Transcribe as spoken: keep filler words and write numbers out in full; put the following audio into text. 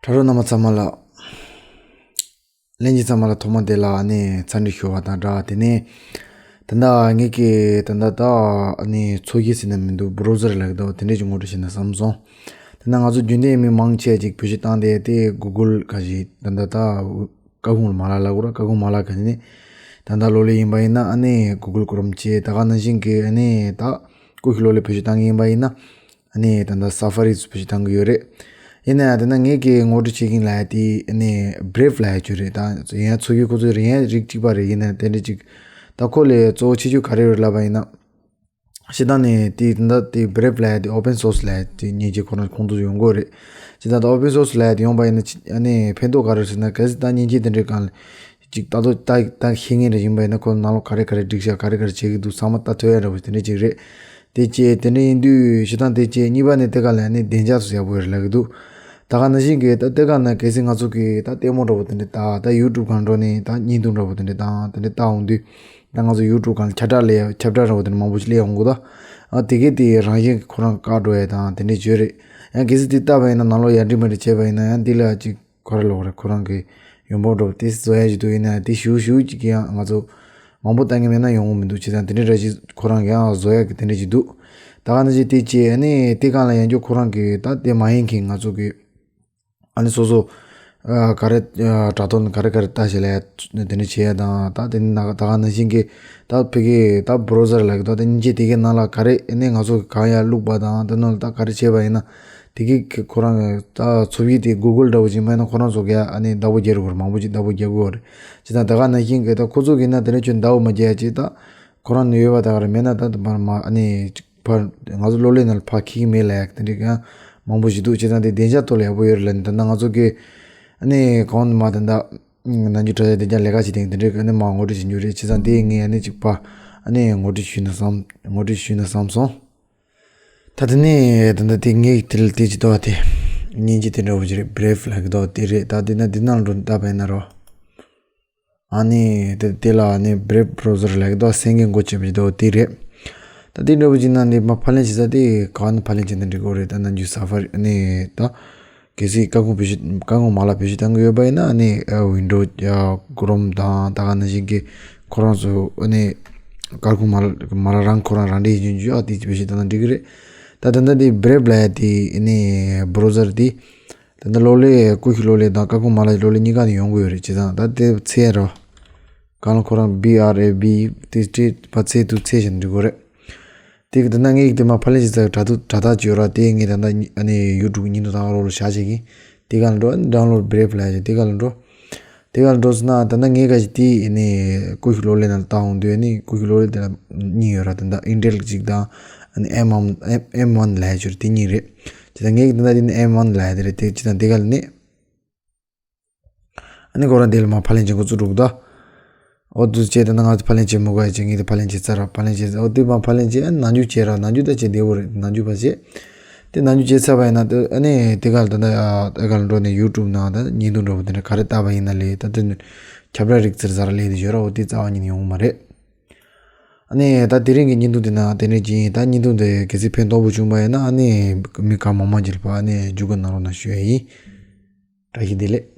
གྲྭ་རོགས་རྣམ་པ་ཚང་མ་ལ། ལྷན་རྒྱས་ཚང་མ་ལ་ཐོག་མ་དེ་ལ་ཨ་ནི་འཚམས་འདྲི་ཞུ་བ་དང་སྦྲགས། དེ་ནས་ད་ལྟ་ངེད་ཀྱི་ད་ལྟ་ད་ཨ་ནི་ཚོགས་གཞི་ཟེར་ན་མི་འདུག་བྷ་རོ་ཟར་ལབ་ཀྱི་འདུག་དེ་འདྲས་ཅིག་ངོ་སྤྲོད་བྱས་ན་བསམ་སོང་། དེ་ན་ང་ཚོ་རྒྱུན་ལྡན་མི་མང་ཆེ་ཅིག་བེད་སྤྱོད་བཏང་སྟེ་དེ་གུ་གུལ་ག་ཞིག་ད་ལྟ་ད་ཀ་ཁུང་ལ་མ་ལ་ལ་གུ་ར་ཀ་ཁུང་མ་ལ་ག་ནི་ད་ལྟ་ལོ་ལེ་ཡིན་པ་ཡིན་ན་ཨ་ནི་གུ་གུལ་ཀོ་རོམ་བྱས། ད་ག་ནང་བཞིན་གྱི་ཨ་ནི་ད་ཀུ་ཤུ་ལོ་ལེ་བེད་སྤྱོད་བཏང་གི་ཡིན་པ་ཡིན་ན། ཨ་ནི་ད་ལྟ་སཱ་ཕ་རི་བེད་སྤྱོད་བཏང་གི་ཡོད་རེད། ཡིན་ན་ཡང་དེ་ན་ངེད་ཀྱིས་ངོ་སྤྲོད་བྱེད་ཀྱིན་ལ་ཡ་དེ་ཨ་ནི་བྷི་རེབ་ལ་ཡ་ཅིག་རེད། ད་ཡང་ཚོགས་ཞུགས་ཁོ་ཚོའི་རིགས་ཡང་རིགས་གཅིག་པ་རེད། ཡིན་ན་དེ་འདྲ་ཅིག་ད་ཁོ་ལས་གཙོ་བོ་ཆེ་ཤོས་ག་རེ་རེད་ལབ་པ་ཡིན་ན། སྤྱིར་བཏང་ནས་དེ་ད་ལྟ་དེ་བྷི་རེབ་ལ་ཡ་དེ་ཨོ་པན་སོར་སི་ལ་ཡ་དེ་མཉེན་ཆས་ཁོ་རང་ཁོང་ཚོ་ཡོང་གི་རེད། སྤྱིར་བཏང་ད་ཨོ་པན་སོར་སི་ལ་ཡ་དེ་ཡོང་པ་ཡིན་ན་ཅི་ཨ་ནི་ཕན་ཐོགས་ག་རེ་ཟེར་ན། གལ་སྲིད་ད་མཉེན་ཆས་དེ་འདྲའི་སྒང་ལ་ཅིག་ལྟ་རྟོག་ལྟ་ལྟ་ཤེས་མཁན་རེ་ཡིན་པ་ཡིན་ན་ཁོ་ནང་ལོགས་ག་རེ་ག་རེ་སྒྲིག་བཞག་ག་རེ་ག་རེ་བྱེད་ཀྱི་འདུག་ཚང་མ་ལྟ་ཐུབ་ཡ་འདྲ་པོ་དེ་འདྲ་ཅིག་རེད། དེ་བྱས་དེ་འདྲ་ཡིན་དུས་སྤྱིར་བཏང་དེ་བྱས་གཉིས་པ་ནས་དེ་ག་ལ་ནི་བདེ་འཇགས་སུ་ཡག་པོ་ཡོད་རེད་ལབ་ཀྱི་འདུག་ད་ག་ནང་བཞིན་གྱི་ད་དེ་ག་ན་གལ་སྲིད་ང་ཚོ་གི་ད་ལྟད་མོ་འདྲ་པོ་དེ་འདྲ་ད་ད་ཡུ་ཊུབ་སྒང་འགྲོ་ནས་ད་བརྙན་ཐུང་འདྲ་པོ་དེ་འདྲ་དང་དེ་འདྲ་ལྟ་འོང་དུས། ད་ང་ཚོ་ཡུ་ཊུབ་སྒང་ལ་ཁྱབ་བསྒྲགས་ལས་ཁྱབ་བསྒྲགས་འདྲ་པོ་དེ་འདྲ་མང་པོ་ཞིག་སླེབས་ཡོང་གི་འདུག་ཨ་དེ་གས་དེ་རང་བཞིན་གྱི་ཁོ་རང་བཀག་འགྲོ་ཡ་དང་དེ་འདྲ་བྱོས་རེད། ཡང་གལ་སྲིད་དེ་ལྟ་བ་ཡིན་ན་ནང་ལོགས་ཡར་འདྲི་མར་འདྲི་བྱས་པ་ཡིན་ན་ཡང་འདི་ལ་ཅིག་ག་རེ་ལབ་དགོས་རེད། ཁོ་རང་གི་ཡོང་འབབ་འདྲ་པོ་དེ་བཟོ་ཡ་ཞིག་འདུག་ཡིན་ན་ཡང་དེ་ཞུ་ཞུ་ཅིག་གི་ཡང་ང་ཚོ་མང་པོ་བཏང་གི་མེད་ན་ཡོང་གི་མི་འདུག་བྱས་ཙང་དེ་འདྲ་འདྲ་ཞིག་ཁོ་རང་གི་ཡང་བཟོ་ཡ་གི་དེ་འདྲ་ཞིག་འདུག་ད་ག་ནང་བཞིན་དེ་བྱས་ཨ་ནི་དེ་སྒང་ལ་ཡང་ཁྱོད་ཁོ་རང་གི་ད་དེ་མ་ཡིན་མཁན་ང་ཚོ་གི་ཨ་ནི་སོ་སོ་ཨ་ག་རེ་ཨ་དྲ་ཐོག་ནས་ག་རེ་ག་རེ་ལྟ་བྱེད་ལ་དེ་འདྲ་བྱེད་ཡ་དང་ད་དེ་ནི་ད་ག་ནང་བཞིན་གི་ད་ཕ་གི་ད་བྷ་རོ་ཟར་ལབ་ཀྱི་ད་དེ་མཉེན་ཆས་དེ་གའི་ནང་ལ་ག་རེ་ཨ་ནི་ང་ཚོ་གང་ཡར་བླུགས་པ་དང་དེ་ནང་ལ་ད་ག་རེ་བྱས་པ་ཡིན་ན། དེ་གི་ཁོ་རང་གི་ད་ཚོགས་ཡིག་དེ་གུ་གུལ་འདྲ་པོ་ཅིག་མེད་ན་ཁོ་རང་ཚོ་གི་ཨ་ནི་བདག་པོ་རྒྱག་དགོས་རེད། མང་པོ་ཅིག་བདག་པོ་རྒྱག་དགོས་རེད། ཅི་ད་ད་ག་ནང་བཞིན་གི་ད་ཁོ་ཚོ་གི་ན་དེ་འདྲ་ཁྱོད་བདག་པོ་མ་རྒྱག་ཅིག་ད་ཁོ་རང་ནི་ཡོད་པ་ད་ག་རེ་མེད་ན་ད་ད་པར་མ་ཨ་ནི་ཅིག་ཕར་ང་ཚོ་གློག་ཀླད་ནང་ལ་ཕར་འཁྱེར་གི་མེད་ལབ་ཡག་དེ་འདྲ་གི་ཡང་མང་པོ་ཞིག་འདུག་བྱས་ཙང་དེ་བདེ་འཇགས་ཐོག་ལ་ཡག་པོ་ཡོད་རེད་ལབ་ནི་ད་ལྟ་ང་ཚོ་གི་ཨ་ནི་གོང་ནས་མར་ད་ལྟ་ནམ་རྒྱུན་དྲ་རྒྱ་བདེ་འཇགས་ལས་ཀ་བྱེད་སྟངས་དེ་འདྲ་གི་ཨ་ནི་མར་ངོ་སྤྲོད་བྱེད་རྒྱུ་རེད། བྱས་ཙང་དེ་ངས་ཨ་ནི་ཅིག་ཕར་ཨ་ནི་ངོ་སྤྲོད་ཞུས་ན་བསམ་ངོ་སྤྲོད་ཞུས་ན་བསམ་སོང་། ད་དེ་ནས་ད་ལྟ་དེ་ངས་དེ་ལ་དེ་ཅི་ཏོ་དེ་མཉེན་ཆས་དེ་འདྲ་བོ་ཅི་རེད། བྷི་རེབ་ལབ་ཀྱི་ཏོ་དེ་རེད། ད་དེ་ན་དེ་ནང་འགྲོ་ལྟ་བས་ན་རོ། ཨ་ནི་དེ་དེ་ལ་ཨ་ནི་བྷི་རེབ་བྷ་རོ་ཟར་ལབ་ཀྱི་ཏོ་སེང་གེ་མགོ་བྱེད་པའི་ཏོ་དེ་རེད། ད་དེ་འདྲ་བོ་ཅི་ན་འདི་མ་ཕབ་ལེན་བྱེད་ས་དེ་ག་ནས་ཕབ་ལེན་བྱེད་ན་འགྲིག་གི་རེད། ད་ནམ་རྒྱུན་སཱ་ཕ་རི་ཨ་ནི་ད། གལ་སྲིད་ཀ་ཁུང་བེད་སྤྱོད་ཀ་ཁུང་མ་ལག་བེད་སྤྱོད་གཏང་གི་ཡོད་པ་ཡིན་ན་ཨ་ནི་ཝིན་ཌོ་ཡ་ཀོ་རོམ་དང་ད་ག་ནང་བཞིན་གྱི་ཁོ་རང་ཚོ་ཨ་ནི་ཀ་ཁུང་མ་ལག་མ་ལག་རང་ཁོ་རང་རང་འདྲེས་ཡིན་རྒྱུ་ཨ་དེ་བེད་སྤྱོད་གཏང་ན་འགྲིག་གི་རེད། ད་ད་ལྟ་དེ་བྷི་རེབ་ལབ་ཡ་དེ་ཨ་ནི་བྷ་རོ་ཟར་དེ་ད་ལྟ་གློག་ཀླད་ཀུ་ཤུ་གློག་ཀླད་དང་ཀ་ཁུང་མ་ལག་གློག་ཀླད་གཉིས་ཀ་ནས་ཡོང་གི་ཡོད་རེད། བྱས་ཙང་ད་དེ་ཚད་ར་གང་ལ་ཁོ་རང་བྷི་ཨར་ཨེ་བྷི་དེ་སྤྲད་པ་ཚད་དུ་ཚད་བཞིན་འགྲིག་གི་རེད། དེ་གི་ད་ནང་ངས་དེ་མ་ཕབ་ལེན་བྱེད་ས་དྲ་ཐུག་དྲ་ཐག་ཅིག་ཡོད་ར། དེ་ངས་ད་ལྟ་ཨ་ནི་ཡུ་ཊུབ་ཉིན་ཐོ་དང་རོགས་ལ་བཞག་བྱེད་ཀྱིན་དེ་ག་ལ་འགྲོ། ཨ་ནི་ཌའུན་ལོཌ་བྷི་རེབ་ལབ་ཡ་དེ་ག་ལ་འགྲོ། དེ་ག་ལ་འགྲོ་སོང་ན་ད་ལྟ་ངས་ག་ཞིག་དེ་ཨ་ནི་ཀུ་ཤུ་གློག་ཀླད་ནང་ལ་བཏང་འོང་དུས་ཨ་ནི་ཀུ་ཤུ་གློག་ཀླད་དེ་ལ་གཉིས་ཡོད་ར། ད་ལྟ་ཨིན་ཊེལ་གཅིག་དང་ཨ་ནི་ཨེམ་ཨེམ་ཨེམ་ཝན་ལབ་ཡ་ཅིག་ཡོད་ར། དེ་གཉིས་རེད། དེ་ད་ངས་ད་ལྟ་དེ་ནི་ཨེམ་ཝན་ལབ་ཡ་དེ་རེད། དེ་ཅི་ད་དེ་ག་ལ་ནི། ཨ་ནི་ཁོ་རང་དེ་ལ་མ་ཕབ་ལེན་བྱེད་འགོ་བཙུགས་འགྲོ་གི་ད། ཨོ་དུ་བྱས་ད་ནང་ང་ཚོ་ཕབ་ལེན་བྱེད་མི་དགོས་ཡ་བྱས། ངས་དེ་ཕབ་ལེན་བྱེད་ཚར་ར། ཕབ་ལེན་བྱེད་ཚར། ཨོ་དེ་མ་ཕབ་ལེན་བྱེད། ཨ་ནི་ནང་འཇུག་བྱེད་ར། ནང་འཇུག་ད་བྱེད་བདེ་བོ་རེད། ནང་འཇུག་ཕར་བྱེད། དེ་ནང་འཇུག་བྱེད་ཚར་བ་ཡིན་ན་དེ་ཨ་ནི་དེ་ག་ལ་ད་ལྟ་ཨ་ག་ལ་འགྲོ་ནས་ཡུ་ཊུབ་ནང་ད་བརྙན་ཐུང་འདྲ་པོ་དེ་འདྲ་ག་རེ་བལྟས་པ་ཡིན་ན་ལས་ད་དེ་ནི་ཁྱབ་བསྒྲགས་རིག་རྩལ་ཟེར་ར་ལས་དེ་ཡོད་ར། ཨོ་དེ་རྩ་བ་ཉིད་ནས་ཡོང་གི་མ་རེད། ཨ་ནི་ད་དེ་རིང་གི་བརྙན་ཐུང་དེ་ནང་དེ་འདྲ་ཅིག་ཡིན། ད་བརྙན་ཐུང་དེ་གལ་སྲིད་ཕན་ཐོགས་པོ་བྱུང་བ་ཡིན་ན་ཨ་ནི་མི་གང་མང་མང་ཅིག་ལ་ཕར་ཨ་ནི་བརྒྱུད་སྐུར་གནང་རོགས་གནང་ཞུ་ཡ་ཡིན། བཀྲ་ཤིས་བདེ་ལེགས།